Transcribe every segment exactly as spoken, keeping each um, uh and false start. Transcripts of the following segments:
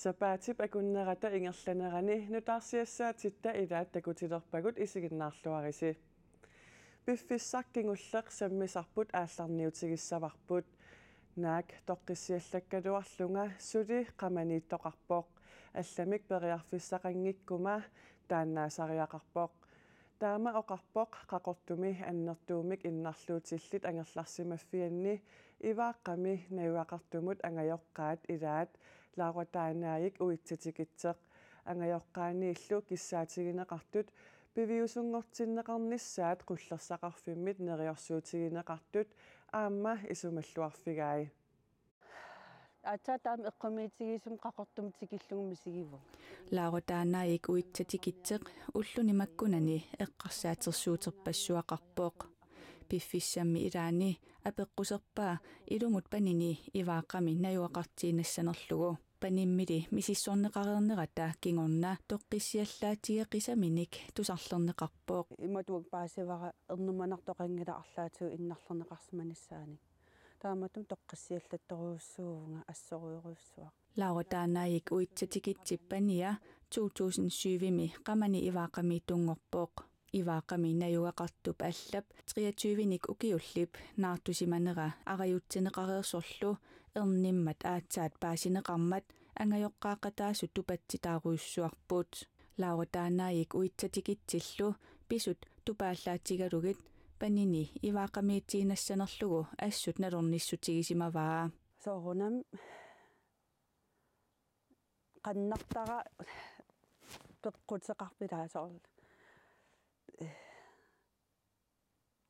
Sapaatip akunnerata ingerlanerani nutaarsiassaatitta ilaat takutilerpagut, isiginnaarluarisi. Piffissaq kingulleq sammisarput aallarniutigissavarput. Naak toqqissiallakkaluarlunga suli qamaniittoqarpoq. Allamik periarfissaqanngikkuma taannaasariaqarpoq. Taama oqarpoq Qaqortumi annertuumik innarluutillit angerlarsimaffianni Ivaaqqami najugaqartumut angajoqqaat ilaat Laura Taanaajik Uitsatikitseq. Angajoqqaaniillu kissaatigineqartut piviusunngortinneqarnissaat qullersaqarfimmit neriorsuutigineqartut aamma isumalluarfigai. Aatsaat taama eqqumiitigisumik Qaqortumut tikillugu misigivunga. Laura Taanaajik Uitsatikitseq ulluni makkunani eqqarsaatersuuterpassuaqarpoq. Piffissammi ilaani apeqquserpaa ilumut panini Ivaaqqami najugaqartiinnassanerlugu. Panimmili misissorneqareernerata kingorna toqqissiallaatigeqisaminik tusarlerneqarpoq. Imatut paasivara ernumanartoqanngilaq arlaatigut innarlerneqarsimanissaanik. Taamatut toqqissiallattorujussuuvunga assorujorujussuaq. Laura Taanaajik Uitsatikitsip pania to tusind syvimi qamani Ivaaqqamiittunngorpoq. Ivaaqqami najugaqartup allap treogtyvenik ukiullip naartusimanera arajutsineqareersorlu ernimmat aatsaat paasineqarmat angajoqqaaqataasut tupatsitaarujussuarput. Laura Taanaajik Uitsatikitsillu pisut tupaallaatigalugit panini Ivaaqqamiitiinnassanerlugu assut nalornissutigisimavaa. Soorunami qannartara peqquteqarpilaasoorlu.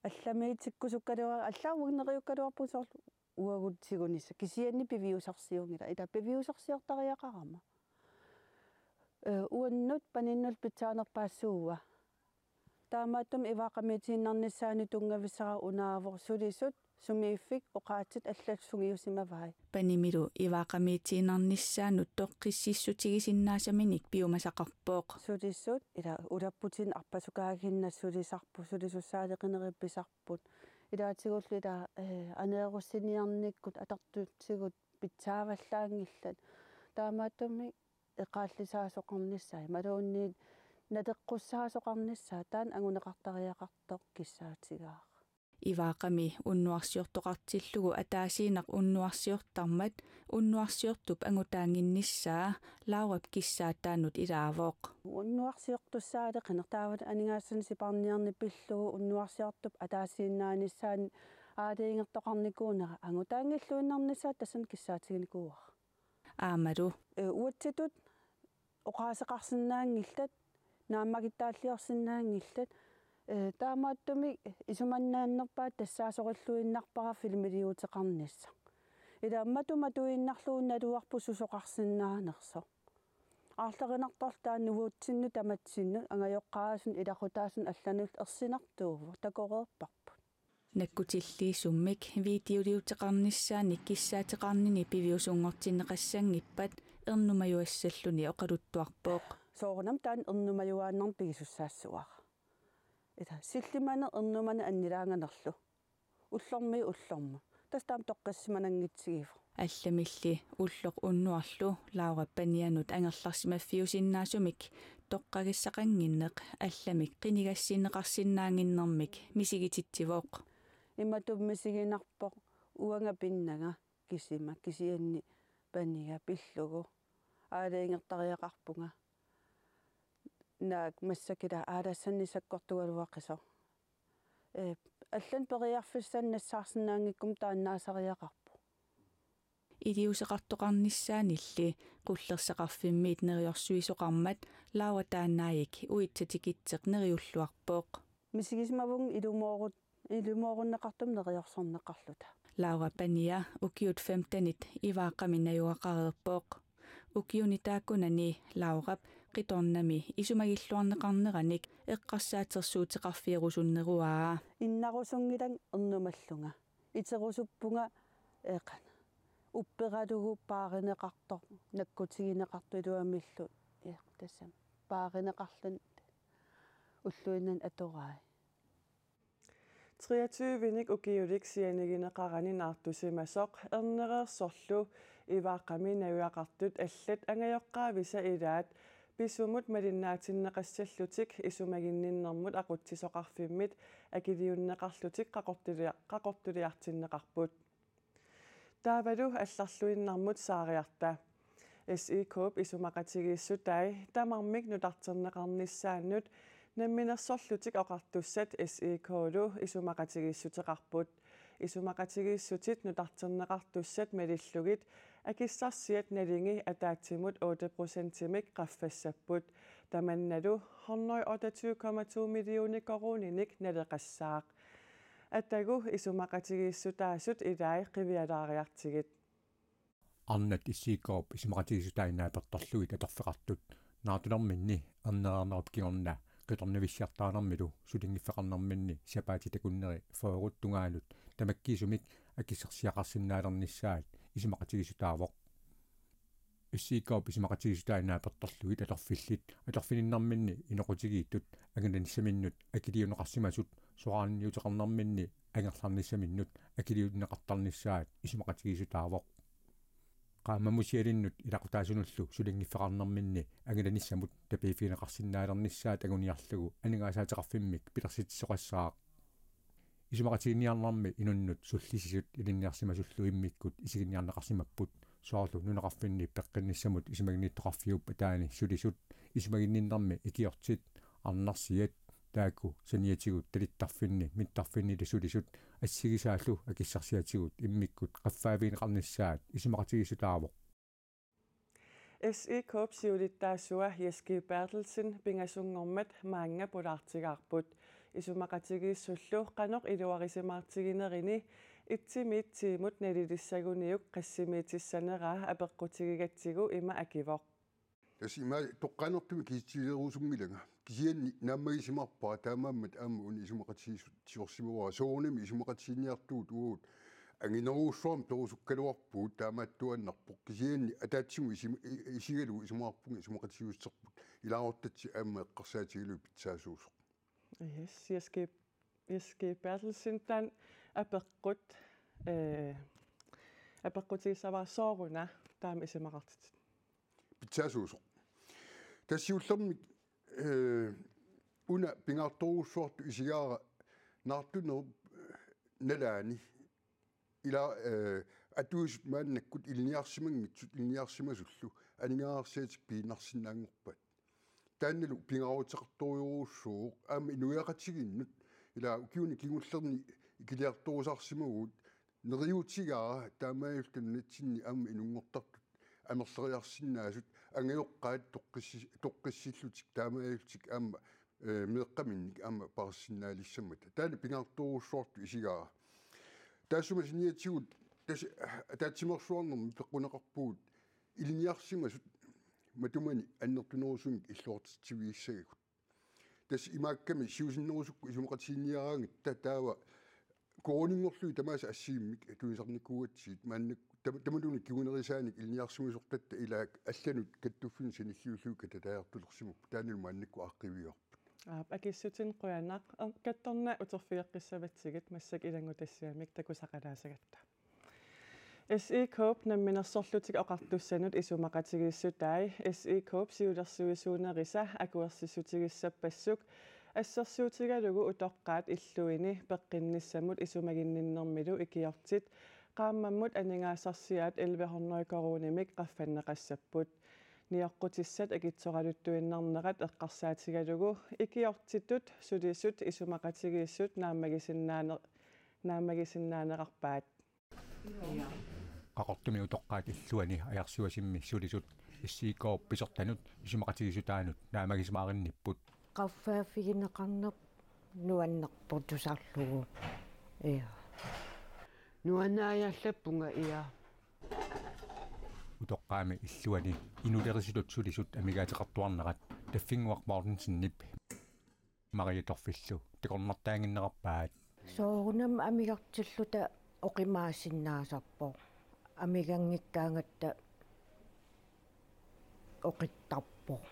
Allamiitikkusukkaluar-, allaat uagut neriukkaluarpugut soorlu uagut tigunissaq. Kisianni piviusorsiunngilaq. Ila piviusorsiortariaqarama. Ee, uannut paninnullu pitsaanerpaassuua. Taamaattumik Ivaaqqamiitiinnarnissaanut tunngavissara unaavoq sulisut sumiiffik oqaatsit allat sungiusimavai. Panimilu Ivaaqqamiitiinnarnissaanut toqqississutigisinnaassaminik piumasaqarpoq. Sulisut ila ulapputinik arpasukaaginnaq sulisarput, sulisussaaleqinerit pisarput. Ilaatigullu ila, ee, aneerussiniarnikkut atortutsigut pitsaavallaanngillat. Taamaattumik eqaallisaasoqarnissaa imaluunniit naleqqussaasoqarnissaa taanna anguneqartariaqartoq kissaatigaara. Ivaaqqami unnuarsiortoqartillugu ataasiinnaq unnuarsiortarmat unnuarsiortup angutaannginnissaa Laurap kissaataanut ilaavoq. Unnuarsiortussaaleqineq taava aningaasanik sipaarniarneq pillugu unnuarsiortup ataasiinnaanissaanut aalajangertoqarnikuunera angutaanngilluinnarnissaa tassani kissaatiginikuuara. Aammalu. Ee, uatsitut oqaaseqarsinnaanngillat, naammagittaalliorsinnaanngillat, ee, taamaattumik isumannaannerpaat tassaasorilluinnarpara filmiliuuteqarnissaq. Ila matuma matuinnarlugu naluarput susoqarsinnaanersoq. Aarlerinartorlu taanna uatsinnut tamatsinnut angajoqqaasunut ilaqutaasunut allanullu ersinartuuvoq, takoreerparput. Nakkutilliisummik videoliuteqarnissaannik kissaateqarnini piviusunngortinneqassanngippat ernumajuassalluni oqaluttuarpoq. Soorunami taanna ernumajuaannarnik pigisussaassavara. Ila sillimaneq ernumaneq annilaanganerlu. Ullormiit ullormut. Tassa taama toqqissisimananngitsigivoq. Allamilli ulloq unnuarlu Laurap panianut angerlarsimaffiusinnaasumik toqqagassaqannginneq allamik qinigassinneqarsinnaannginnermik misigititsivoq. Imatut misiginarpoq uanga pinnanga kisima kisianni pania pillugu aalajangertariaqarpunga. Naak massakkut ila aalassannik sakkortugaluaqisoq. Ee, allanut periarfissanik nassaarsinnaanngikkuma taannaasariaqarpoq. Iliuuseqartoqarnissaanilli qullersaqarfimmiit neriorsuisoqarmat Laura Taanaajik Uitsatikitseq neriulluarpoq. Misigisimavunga ilumoorut-, ilumoorunneqartumik neriorsorneqarluta. Laura pania ukiut femtenit Ivaaqqami najugaqareerpoq. Ukiuni taakkunani Laurap qitornami isumagilluarneqarneranik eqqarsaatersuuteqarfierusunneruaa. Innarusunngilanga ernumallunga. Iterusuppunga eqan. Upperalugu paarineqartoq, nakkutigineqartoq iluamillu. Eq, tassami. Paarineqarluni ulluinnarni atorai. Treogtyvenik ukiulik sianigineqarani naartusimasoq Ernereersorlu Ivaaqami najugaqartut allat angajoqqaavisa ilaat pisumut malinnaatinneqassallutik isumaginninnermut aqutsisoqarfimmit akiliunneqarlutik qaqortulia-, qaqortuliartinneqarput. Taavalu allarluinnarmut saariarta. S I K-p isumaqatigiissutai tamarmik nutarterneqarnissaannut Namminersorlutik Oqartussat S I K-lu isumaqatigiissuteqarput. Isumaqatigiissutit nutarterneqartussat malillugit akissarsiat nalingit ataatsimut otte procentimik qaffassapput. Tamannalu hundrede otteogtyve komma to millioner koruuninik naleqassaaq. Atagu isumaqatigiissutaasut ilai qivialaariartigit. Arnat S I K-p isumaqatigiissutai naapertorlugit atorfeqartut naartunerminni Ernereernerup kingorna qitornavissiartarinermilu sulinngiffeqarnerminni sapaatip akunneri fyrrerut tungaanut tamakkiisumik akissarsiaqarsinnaalernissaat isumaqatigiissutaavoq. S I K-p isumaqatigiissutai naapertorlugit atorfillit atorfininnerminni inoqutigiittut angalanissaminnut akiliunneqarsimasut soraarniuteqarnerminni angerlarnissaminnut akiliunneqartarnissaat isumaqatigiissutaavoq. Qaammamusialinnut ilaqutaasunullu sulinngiffeqarnerminni angalanissamut tapiiffigineqarsinnaalernissaat anguniarlugu aningaasaateqarfimmik pilersitsisoqassaaq. Isumaqatiginninniarnermi inunnut sullissisut ilinniarsimasullu immikkut isiginniarneqarsimapput, soorlu nunaqarfinni peqqinnissamut isumaginnittoqarfiup ataani sulisut, isumaginninnermi ikiortit, arnarsiat, taakku saniatigut talittarfinni mittarfinnilu sulisut assigisaallu akissarsiatigut immikkut qaffaavigineqarnissaat isumaqatigiissutaavoq. S I K-p siulittaasua Jess G. Berthelsen pingasunngormat maanga pulaartigaarput. Isumaqatigiissullu qanoq iluarisimaartiginerini itsimiit tiimut nalilissaguniuk qassimiitissaneraa apeqqutigigatsigu ima akivoq. Tassa ima toqqaannartumik kisitsisilerusunngilanga. Kisianni naammagisimaarpara taamaammat aamma una isumaqatigiissut tiorsimavara. Soorunami isumaqatiginninniartugut uagut anginerujussuarmik perusukkaluarpugut, taamaattuaannarpoq. Kisianni ataatsimut isim-, i-, isigalugu isumaqarpunga isumaqatigiissuterput. Ilaasortatsi aamma eqqarsaatigalugu pitsaasuusoq. Yes, Jess G, Jess G. Berthelsen, taanna apeqqut, eh, apeqqutigissavara, sooruna taama isumaqartitit? Pitsaasuusoq. Tassa siullermik, eh, una pingaartorujussuartut isigaara naartunerup, eh, nalaani ila, eh, atuisut maannakkut ilinniarsimanngitsut ilinniarsimasullu aningaasarsiatik piinnarsinnaanngorpaat. Taannalu pingaaruteqartorujussuuvoq aamma inuiaqatigiinnut ila ukiuni kingullerni ikiliartorusarsimavugut neriuutigaara taamaalilluta nunatsinni aamma inunngortartut amerleriarsinnaasut angajoqqaat toqqissi-, toqqissillutik taamaalillutik aamma, eh, meeqqaminnik aamma paarsinnaalissammata. Taanna pingaartorujussuartut isigaara. Taassuma saniatigut tassa ataatsimeersuarnermi peqquneqarpugut ilinniarsimasut matumani annertunerusumik illuartitsivigissagagut. Tassa imaakkami siusinnerusukkut isumaqatiginninniaraangatta taava koruuninngorlugit tamaasa assigiimmik tunisarnikuugatsigit maannakkut tam-, tamatuma kingunerisaanik ilinniarsimasortatta ilaat allanut kattuffinnut sanilliullugu katataajartulersimapput, taannalu maannakkut aaqqiivigivarput. Aap, akissutinik qujanaq, kattorna uterfigeqqissavatsigit massakkut ilanngutassiamik takusaqalaassagatta. S I K-p Namminersorlutik Oqartussanut isumaqatigiissutai S I K-p siulersuisuunerisa akuersissutigissappassuk assersuutigalugu utoqqaat illuini peqqinnissamut isumaginninnermilu ikiortit qaammammut aningaasarsiaat elleve hundrede koruunimik qaffanneqassapput. Nioqqutissat akitsoraluttuinnarnerat eqqarsaatigalugu ikiortitut sulisut isumaqatigiissut naammagisinnaane-, naammagisinnaanerarpaat. Qaqortumi utoqqaat illuani Ajarsivasimmi sulisut S I K-p pisortanut isumaqatigiissutaanut naammagisimaarinnipput. Qaffaaffigineqarneq nuannerpoq tusarlugu. Ja. Nuannaajaallappunga, ja. Utoqqaami illuani inulerisutut sulisut amigaateqartuarnerat Taffinnguaq Mortensenip Maria Torfillu takornartaannginnerarpaat. Soorunami amigartilluta oqimaasinnaasarpoq. Amiganngikkaangatta oqittarpoq.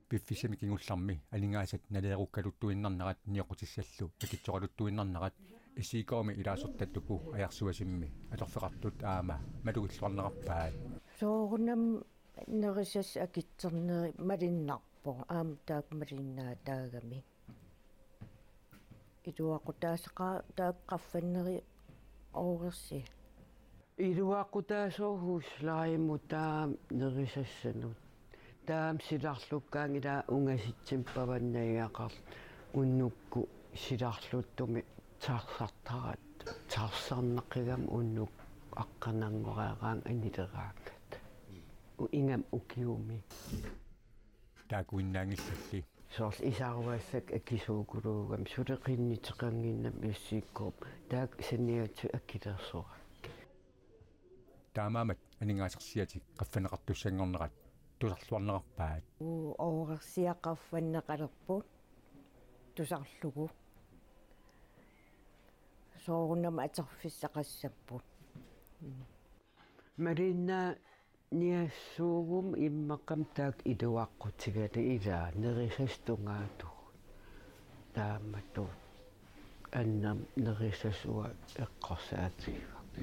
Piffissami kingullermi aningaasat naleerukkaluttuinnarnerat nioqqutissallu akitsoraluttuinnarnerat S I K-mi ilaasortat uku Ajarsuasimmi atorfeqartut aamma malugilluarnerarpaat. Soorunami nerisassat akitsorneri malunnarpoq, aamma taakku malunnartaagami. Iluaqutaasaqaaq taakku qaffanneri oorersi. Iluaqutaasooq huslejemut taama nerisassanut. Taama silarlukkaanngilaq ungasitsinnik pavannajaqarl unnukkut silarluttumik tarsartaraat. Tarsarnaqigami unnuk aqqananngoraaraangat anileraangat. U-, ingammik ukiumi. Taakkuinnaanngillalli. Soorlu isaruassakka akisuukuluugami suli qinnuteqannginnami S I K-p. Taakku saniatigut akilersoraakka. Taamaammat aningaasarsiatik qaffanneqartussanngornerat tusarluarnerarpaat. Uu, oorersiaq qaffanneqalerpoq tusarlugu. Soorunami atorfissaqassapput. Mm. Malunnarniassuuguma immaqa taakku iluaqutigalugit, ilaa, nerisassat tungaatigut. Taamatut annermik nerisassat uanga eqqarsaatigigakku.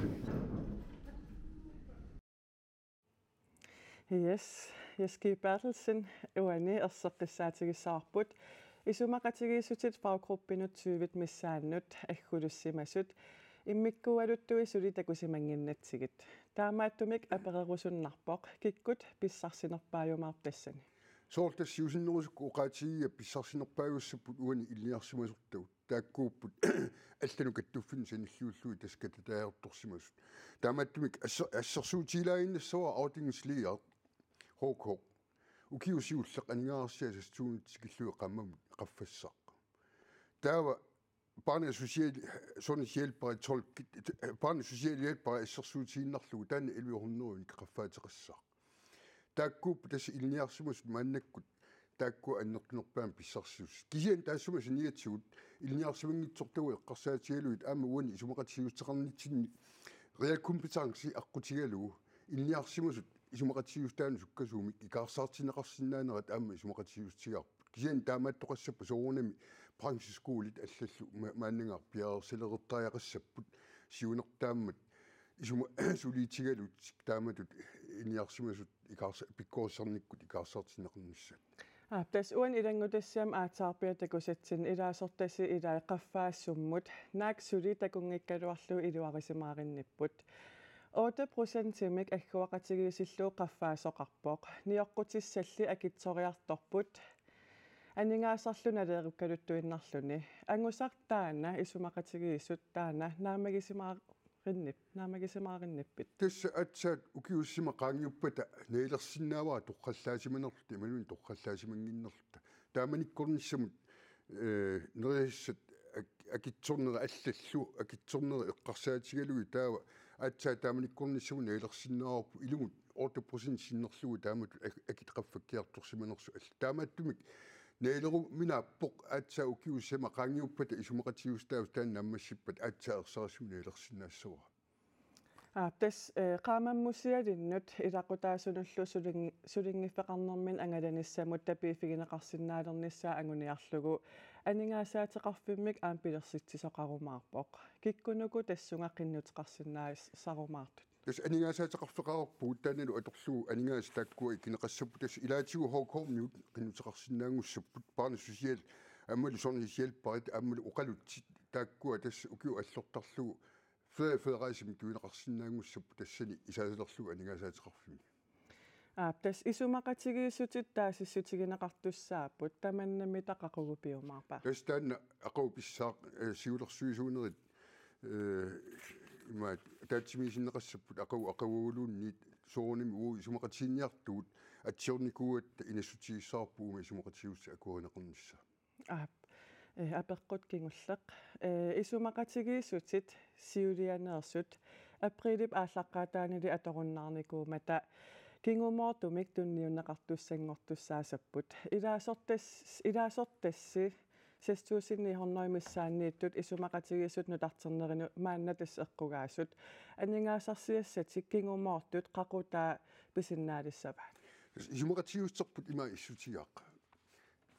Yes, Jess G. Berthelsen uani erseqqissaatigissavarput isumaqatigiissutit faggruppinut tyvit missaannut aggulussimasut immikkuugaluttui suli takusimannginnatsigit. Taamaattumik apererusunnarpoq, kikkut pissarsinerpaajumaarpit tassani? Soorlu tassa siusinnerusukkut oqaatigigiga pissarsinerpaajussapput uani ilinniarsimasortagut. Taakkuupput allanut kattuffinnut sanilliullugit tassa katataajartorsimasut. Taamaattumik asser-, assersuutigilaaginnassavara afdelingslederi H K. Ukiut siulliit aningaasarsiat sassartunut tikillugu qaammammut qaffassaq. Taava barne- og social-, sundhedshjælperi tolki, barne- og socialhjælperi assersuutigiinnarlugu taanna elleve hundrede-inik qaffaateqassaaq. Taakkuupput tassa ilinniarsimasut maannakkut taakkua annertunerpaamik pissarsiussat. Kisianni taassuma saniatigut ilinniarsimanngitsortagut eqqarsaatigalugit aamma uani isumaqatigiissuteqarnitsinni realkompetenci aqqutigalugu ilinniarsimasut isumaqatigiissutaannut sukkasuumik ikaarsaartinneqarsinnaanerat aamma isumaqatigiissutigaarput. Kisianni taamaattoqassappat soorunami brancheskolit allallu ma-, maannangaaq piareersalereertariaqassapput siunertaammat isuma-, suliitigalutik taamatut ilinniarsimasut ikaarsa-, pikkorissarnikkut ikaarsaartinneqarnissaat. Aa, tassa uani ilanngutassiami aatsaarpiaq takusatsinni ilaasortasi ilai qaffaassummut naak suli takunngikkaluarlugu iluarisimaarinnipput. Otte procentimik agguaqatigiissillugu qaffaasoqarpoq. Nioqqutissalli akitsoriartorput aningaasarlu naleerukkaluttuinnarluni. Angusaq taanna isumaqatigiissut taanna naammagisimaa- rinnip-, naammagisimaarinnippit? Tassa aatsaat ukiut sisamat qaangiuppata nalilersinnaavara torrallaasimanerluta imaluunniit torrallaasimannginnerluta. Taamanikkornissamut, eh, nerisassat ak-, akitsornerat allallu, akitsornerat eqqarsaatigalugit taava aatsaat taamanikkornissamut nalilersinnaavarput ilumut otte procent sinnerlugu taamatut ak-, akit qaffakkiartorsimanersut alla. Taamaattumik nalileruminaappoq aatsaat ukiut sisamat qaangiuppata isumaqatigiissutaasut taanna naammassippat aatsaat ersarissumik nalilersinnaassavara. Aa, tassa, eh, qaammammusialinnut ilaqutaasunullu suling-, sulinngiffeqarnerminni angalanissamut tapiiffigineqarsinnaalernissaa anguniarlugu aningaasaateqarfimmik aamma pilersitsisoqarumaarpoq. Kikkunuku tassunga qinnuteqarsinnaassarumaartut? Tassa aningaasaateqarfeqarpugut taannalu atorlugu aningaasat taakkua ikineqassapput, tassa ilaatigut H K-miut qinnuteqarsinnaanngussapput, barne- og social-, aammalu sundhedshjælperit, aammalu oqalutsit taakkua tassa ukiut allortarlugu ferieferiasimik tunineqarsinnaanngussapput tassani isaasalerlugu aningaasaateqarfimmi. Aap, tassa isumaqatigiissutit taasissutigineqartussaapput, tamanna mita qaqugu piumaarpa? Tassa taanna aqagu pissaaq, eh, siulersuisuunerit, eh, imaat ataatsimiisinneqassapput aqagu aqaguluunniit soorunami uagut isumaqatiginninniartugut atsiornikuugatta inassutigissavarput uuma isumaqatigiissutit akuerineqarnissaa. Aap, eh, apeqqut kingulleq. Eh, isumaqatigiissutit siulianeersut aprilip aallaqqaataanili atorunnaarnikuummata kingumoortumik tunniunneqartussanngortussaasapput. Ilaasortas-, ilaasortassi seks tusind ni hundrede missaanniittut isumaqatigiissut nutarterneranut maanna tassa eqqugaasut. Aningaasarsiassatik kingumoortut qaqutaa pisinnaalissavaat? Isumaqatigiissuterput ima issutigaaq.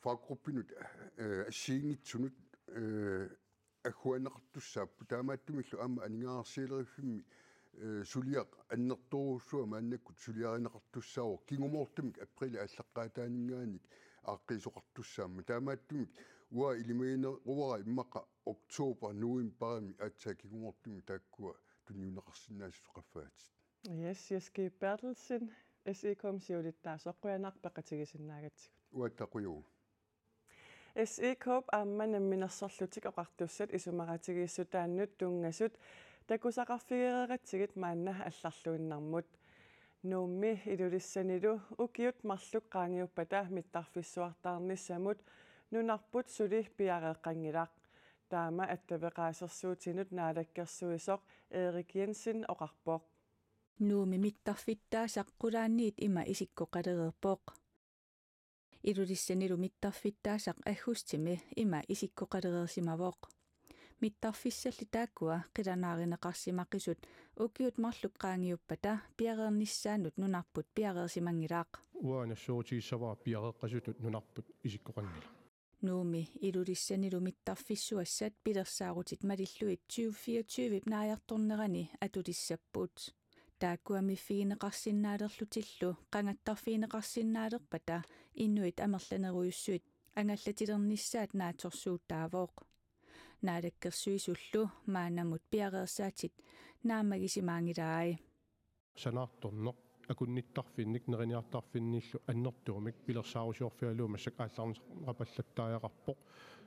faggruppinut, eh, assigiinngitsunut, eh, agguaanneqartussaapput. Taamaattumillu aamma aningaasarsialeriffimmi, eh, suliaq annertoorujussuaq maannakkut suliarineqartussaavoq, kingumoortumik apriilip aallaqqaataaninngaanniit aaqqiisoqartussaammat. Taamaattumik uanga ilimagineruara immaqa oktober, novembarimi aatsaat kingumoortumik taakkua tunniunneqarsinnaasut qaffaatit. Yes, Jess G. Berthelsen, S E K-mi siulittaasoq, qujanaq peqatigisinnaagatsigut. Uagut qujavugut. S E K-p aamma Namminersorlutik Oqartussat isumaqatigiissutaannut tunngasut takusaqarfigereeratsigit maanna allarluinnarmut. Nuummi Ilulissanilu ukiut marluk qaangiuppata mittarfissuartaarnissamut nunarput suli piareeqqanngilaq. Taama attaveqaasersuutinut naalakkersuisoq Erik Jensen oqarpoq. Nuummi mittarfittaasaq qulaaniit ima isikkoqalereerpoq. Ilulissanilu mittarfittaasaq aggustimi ima isikkoqalereersimavoq. Mittarfissalli taakkua qilanaarineqarsimaqisut ukiut marluk qaangiuppata piareernissaannut nunarput piareersimanngilaq. Uanga nassuerutigissavara piareeqqasutut nunarput isikkoqanngilaq. Nuummi Ilulissanilu mittarfissuassat pilersaarutit malillugit tyve fireogtyve naajartornerani atulissapput. Taakkua miffigineqarsinnaalerlutillu qangattarfigineqarsinnaalerpata inuit amerlanerujussuit angallatilernissaat naatsorsuutaavoq. Naalakkersuisullu maannamut piareersaatit naammagisimaanngilai. Sanaartorneq akunnittarfinnik neriniartarfinnillu annertuumik pilersaarusiorfigalugu massakkut aallarneqapallattariaqarpoq.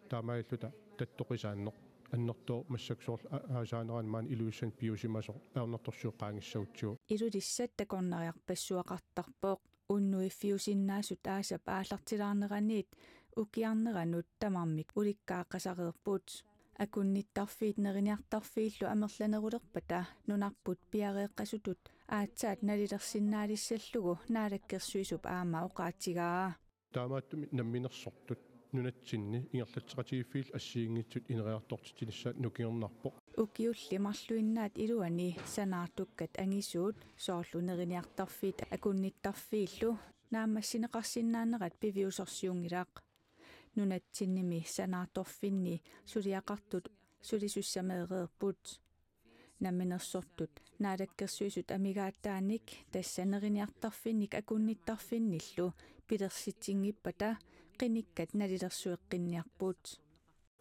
Taamaalilluta tattoqisaanneq annertooq massakkut soorlu a-, aasaanerani maani Ilulissani piusimasoq ajornartorsiut qaangissagutsigu. Ilulissat takornariarpassuaqartarpoq. Unnuiffiusinnaasut aasap aallartilaarneraniit ukiarneranut tamarmik ulikkaaqqasareerput. Akunnittarfiit neriniartarfiillu amerlanerulerpata nunarput piareeqqasutut aatsaat nalilersinnaalissallugu naalakkersuisup aamma oqaatigaa. Taamaattumik namminersortut nunatsinni ingerlatseqatigiiffiillu assigiinngitsut ineriartortitsinissaat nukernarpoq. Ukiulli marluinnaat iluani sanaartukkat angisuut soorlu neriniartarfiit akunnittarfiillu naammassineqarsinnaanerat piviusorsiunngilaq. Nunatsinnimi sanaartorfinni suliaqartut sulisussameereerput. Namminersortut naalakkersuisut amigaataanik tassa neriniartarfinnik akunnittarfinnillu pilersitsisinngippata qinikkat nalilersueqqinniarput.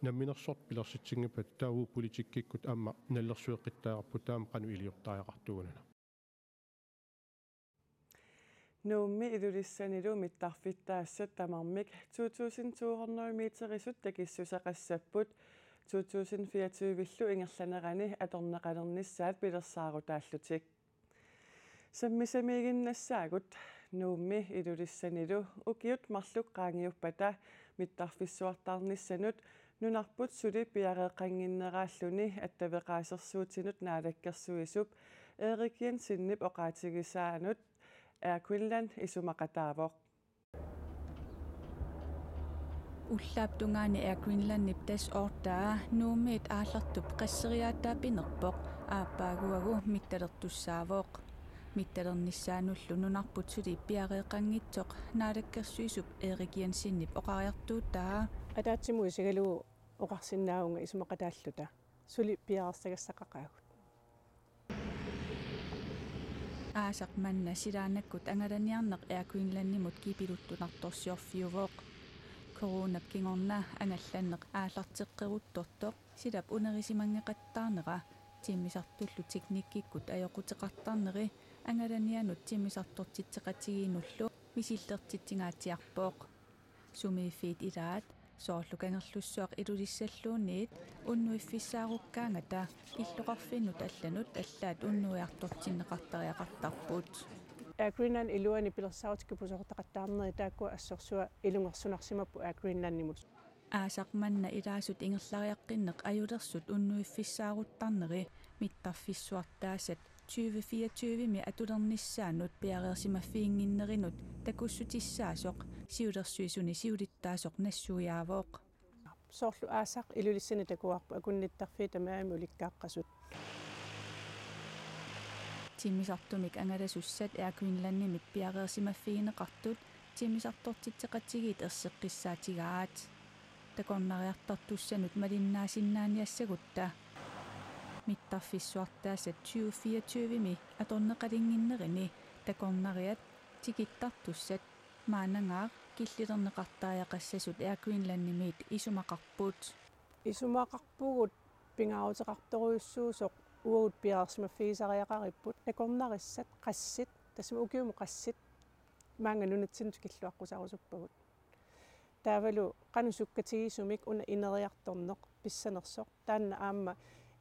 Namminersortut pilersitsisinngippata taava politikkikkut aamma nalilersueqqittariaqarput taama qanoq iliortariaqartuununa. Nuummi Ilulissanilu mittarfittaassat tamarmik to tusind to hundrede meterisut takissuseqassapput, to tusind fireogtyve-llu ingerlanerani atorneqalernissaat pilersaarutaallutik. Sammisamiiginnassaagut. Nuummi Ilulissanilu ukiut marluk qaangiuppata mittarfissuartaarnissanut nunarput suli piareeqqannginneralluni attaveqaasersuutinut naalakkersuisup Erik Jensenip oqaatigisaanut Air Greenland isumaqataavoq. Ullaap tungaani Air Greenlandip tassa oortaa Nuummiit aallartup qasseriaataa pinerpoq aappaaguagu mittalertussaavoq. Mittalernissaanullu nunarput suli piareeqqanngitsoq naalakkersuisup Erik Jensenip oqariartuutaa. Ataatsimut isigalugu oqarsinnaavunga isumaqataalluta suli piareersagassaqaqaagut. Aasaq manna silaannakkut angalaniarneq Air Greenlandimut kipiluttunartorsiorfiuvoq. Coronap kingorna angallanneq aallarteqqeruttortoq silap unerisimanngikkattaarnera timmisartullu teknikkikkut ajoquteqartarneri angalanianut timmisartortitseqatigiinnullu misillertitsingaatsiarpoq. Sumiiffiit ilaat, soorlu Kangerlussuaq Ilulissalluunniit, unnuiffigissaarukkaangata illoqarfinnut allanut allaat unnuiartortinneqartariaqartarput. Air Greenland iluani pilersaarutit kippusortaqattaarneri taakkua assorsuaq ilungersunarsimappoq Air Greenlandimut. Aasaq manna ilaasut ingerlariaqqinneq ajulersut unnuiffissaaruttarneri mittarfissuartaasat tyve fireogtyve-mi atulernissaannut piareersimaffiginnginnerinut takussutissaasoq siulersuisuni siulittaasoq nassuiaavoq. Soorlu aasaq Ilulissani takuarput akunnittarfiit tamarmik ulikkaaqqasut. Timmisartumik angalasussat Air Greenlandimit piareersimaffigineqartut Timmisartortitseqatigiit erseqqissaatigaat. Takornariartartussanut malinnaasinnaaniassagutta. Mittarfissuartaasa tyve fireogtyve-mi atorneqalinnginnerini takornariat tikittartussat maannangaaq killilerneqartariaqassasut Air Greenlandimiit isumaqarput. Isumaqarpugut pingaaruteqartorujussuusoq uagut piareersimaffigisariaqaripput takornarissat qassit, tassami ukiumut qassit maanga nunatsinnut tikilluaqqusarusuppagut. Taavalu qanoq sukkatigisumik una ineriartorneq pissanersoq. Taanna aamma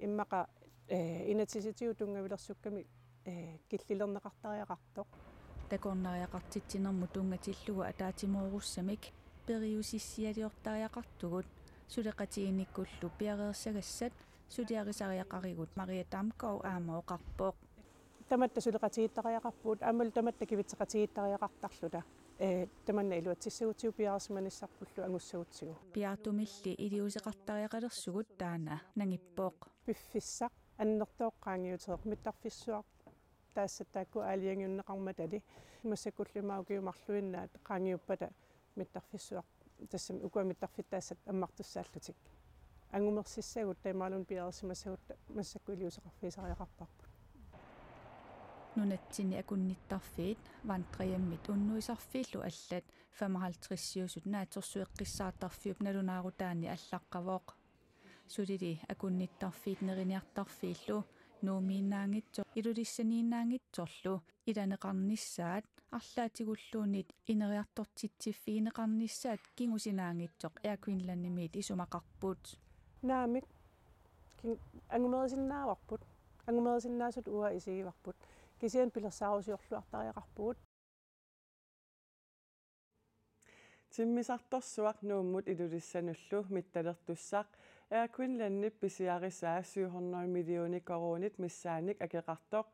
immaqa, eh, inatsisitigut tunngavilersukkami, eh, killilerneqartariaqartoq. Takornariaqartitsinermut tunngatillugu ataatsimoorussamik periusissialiortariaqartugut suleqatigiinnikkullu piareersagassat suliarisariaqarigut Maria Damgaard aamma oqarpoq. Tamatta suleqatigiittariaqarpugut, aammalu tamatta kivitseqatigiittariaqartarluta. Eh, tamanna iluatsissagutsigu piareersimanissarpullu angussagutsigu. Piaartumilli iliuuseqartariaqalersugut taanna nangippoq. Piffissaq annertooqqaangiutereq mittarfissuaq taassat taakku aalajangiunneqarmatali. Massakkullu ima ukiut marluinnaat qaangiuppata mittarfissuaq. Tassami ukua mittarfittaassat ammartussaallutik. Angumersissagut taamaalilluni piareersimassagutta massakkut iliuuseqarfigisariaqarparput. Nunatsinni akunnittarfiit Vandrehjemmit unnuisarfiillu allat femoghalvtredsiusut naatsorsueqqissaartarfiup nalunaarutaani allaqqavoq. Sulili akunnittarfiit neriniartarfiillu Nuummiinnaanngitsoq Ilulissaniinnaanngitsorlu ilaneqarnissaat arlaatigulluunniit ineriartortitsiffigineqarnissaat kingusinaanngitsoq Air Greenlandimiit isumaqarput. Naamik, kin-, angumerisinnaavarput, angumerisinnaasutut uanga isigivarput, kisianni pilersaarusiorluartariaqarpugut. Timmisartorsuaq Nuummut Ilulissanullu mittalertussaq Air Greenlandip pisiarisaa syv hundrede millioner koruunit missaannik akeqartoq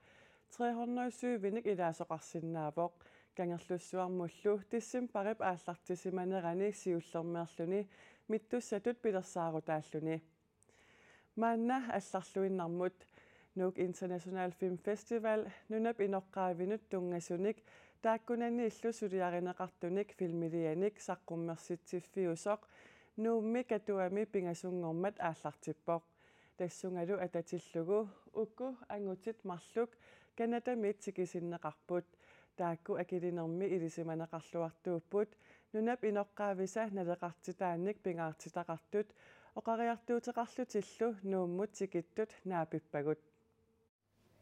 tre hundrede syvinik ilaasoqarsinnaavoq. Kangerlussuarmullu decembarip aallartisimanerani siullermeerluni mittussatut pilersaarutaalluni. Maanna allarluinnarmut Nuuk International Film Festival nunap inoqqaavinut tunngasunik taakkunaniillu suliarineqartunik filmilianik saqqummersitsiffiusoq Nuummi Katuami pingasunngormat aallartippoq. Tassungalu atatillugu uku angutit marluk Canadamiit tikisinneqarput. Taakku Akilinermi ilisimaneqarluartuupput, nunap inoqqaavisa naleqartitaannik pingaartitaqartut oqariartuuteqarlutillu Nuummut tikittut naapippagut.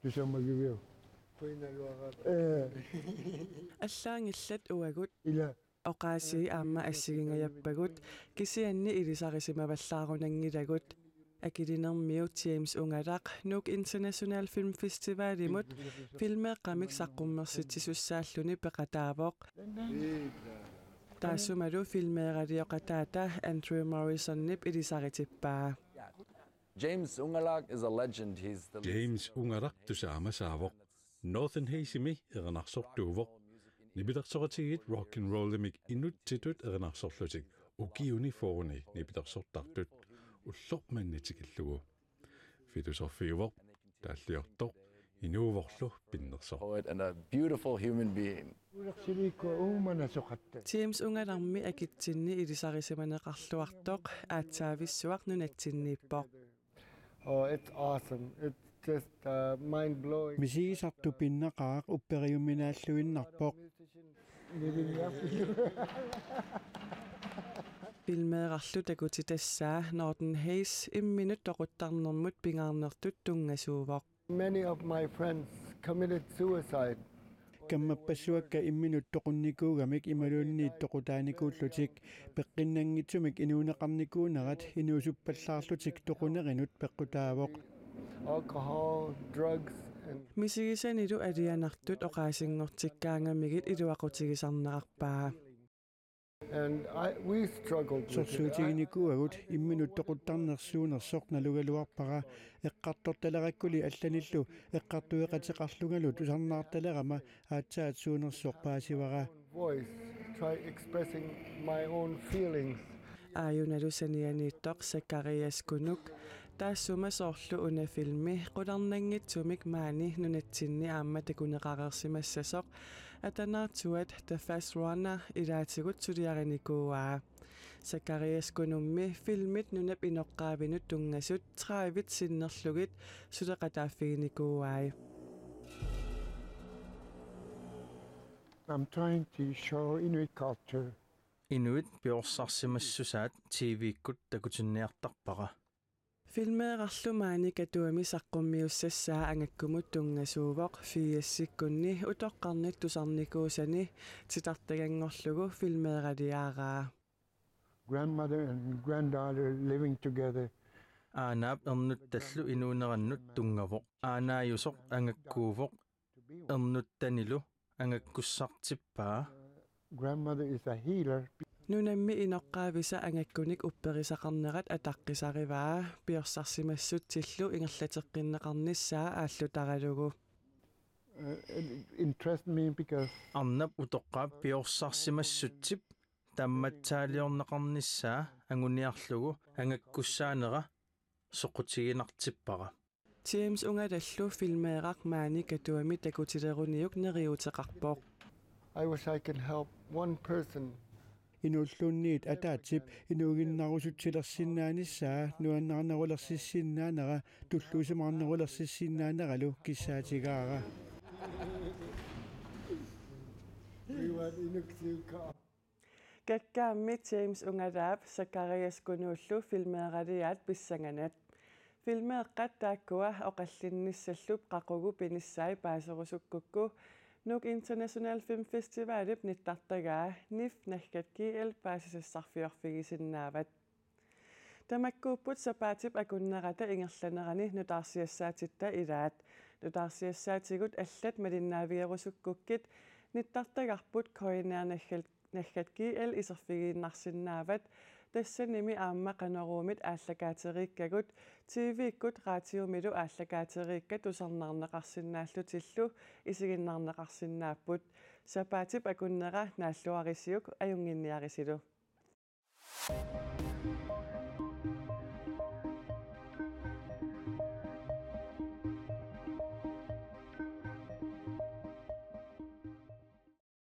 Tusammagiviuk? Quinaluaraat. Ee. Allaanngillat uagut. Ila. Oqaasii aamma assigingajappagut, kisianni ilisarisimavallaarunanngilagut. Akilinermiu James Ungalaq Nuuk International Film Festivalimut filmeeqqamik saqqummersitsisussaallutik peqataavoq. Taassumalu filmeeralioqataata Andrew Morrisonip ilisaritippaa. James Ungalaq is a legend. He's the James Ungalaq tusaamasaavoq. Northern Hazemi erinarsortuuvoq. Nipilersoqatigiit rock and rollimik inuttitut erinarsorlutik ukiuni fyrreni nipilersortartut ulloq manna tikillugu. Filosofiuvoq, taalliortoq, inuuvorlu pinnersoq. Poet and a beautiful human being. Ulersiliikkua uumanasoqatta. James Ungalaqmi akitsinni ilisarisimaneqarluartoq aatsaavissuaq nunatsinniippoq. Oh, it's awesome. It's just, uh, mind-blowing. Misigisartoq pinnaqaaq, upperiuminaalluinnarpoq. Filmeerarlu takutitassaa Northern Haze imminut toquttarnermut pingaarnertut tunngasuuvoq. Many of my friends committed suicide. Kammappassuakka imminut toqunnikuugamik imaluunniit toqutaanikuullutik, peqqinnanngitsumik inuuneqarnikuunerat inuusuppallaarlutik toqunerinut peqqutaavoq. Alcohol, drugs, and Misigisanilu alianartut oqaasinngortikkaangamigit iluaqutigisarnerarpaa. And I, we struggled with it. Sorsuutiginikuuagut, imminut toquttarnersuunersoq nalugaluarpara, eqqartortalerakkuli allanillu eqqartueqateqarlungalu tusarnaartalerama aatsaat suunersoq paasivara. Voice, try expressing my own feelings. Aajunalu sanianiittoq Zacharias Kunuk, taassuma soorlu una filmi qularnanngitsumik maani nunatsinni aamma takuneqareersimassasoq Atanaartuat The Fast Runner ilaatigut suliarinikuuaa. Zacharias Kunummi filmit nunap inoqqaavinut tunngasut tredive sinnerlugit suleqataaffiginikuuai. I'm trying to show Inuit culture. Inuit piorsarsimassusaat T V-kkut takutinniartarpara. Filmeerarlu maani Katuami saqqummiussassaa angakkumut tunngasuuvoq firsikkunni utoqqarnit tusarnikuusani titartaganngorlugu filmeeraliaraa. Grandmother and granddaughter living together. Aanaap ernuttallu inuunerannut tunngavoq. Aanaajusoq angakkuuvoq ernuttanilu angakkussartippaa. Grandmother is a healer. Nunammi inoqqaavisa angakkunik upperisaqarnerat ataqqisarivaa piorsarsimassutsillu ingerlateqqinneqarnissaa aallutaralugu. Uh, it interests me because Arnap utoqqaap piorsarsimassutsip tammatsaaliorneqarnissaa anguniarlugu angakkussaanera soqutiginartippara. James Ungalallu filmeeraq maani Katuami takutileruniuk neriuuteqarpoq. I wish I can help one person. Inuulluunniit ataatsip inuuginnarusutsilersinnaanissaa nuannaarnerulersissinnaanerat tulluusimaarnerulersissinnaanerallu kissaatigaara. We want Inuk to come. Kakkaammi James Ungalaap Zacharias Kunuullu filmeeraliaat pissanganaq. Filmeeqqat taakkua oqallinnissallu qaqugu pinissai paaserusukkukku Nuuk International Film Festivalip nittartagaa nif naggat gl paasisassarfiorfigisinnaavat. Tamakkuupput sapaatip akunnerata ingerlanerani nutaarsiassaatitta ilaat. Nutaarsiassaatigut allat malinnaavigerusukkukkit nittartagarput K N R naggat gl iserfigiinnarsinnaavat, tassanimi aamma Qanoruumit aallakaateriikkagut, T V-kkut raatiumilu aallakaateriikkat tusarnaarneqarsinnaallutillu isiginnaarneqarsinnaapput. Sapaatip akunnera naalluarisiuk ajunnginniarisilu.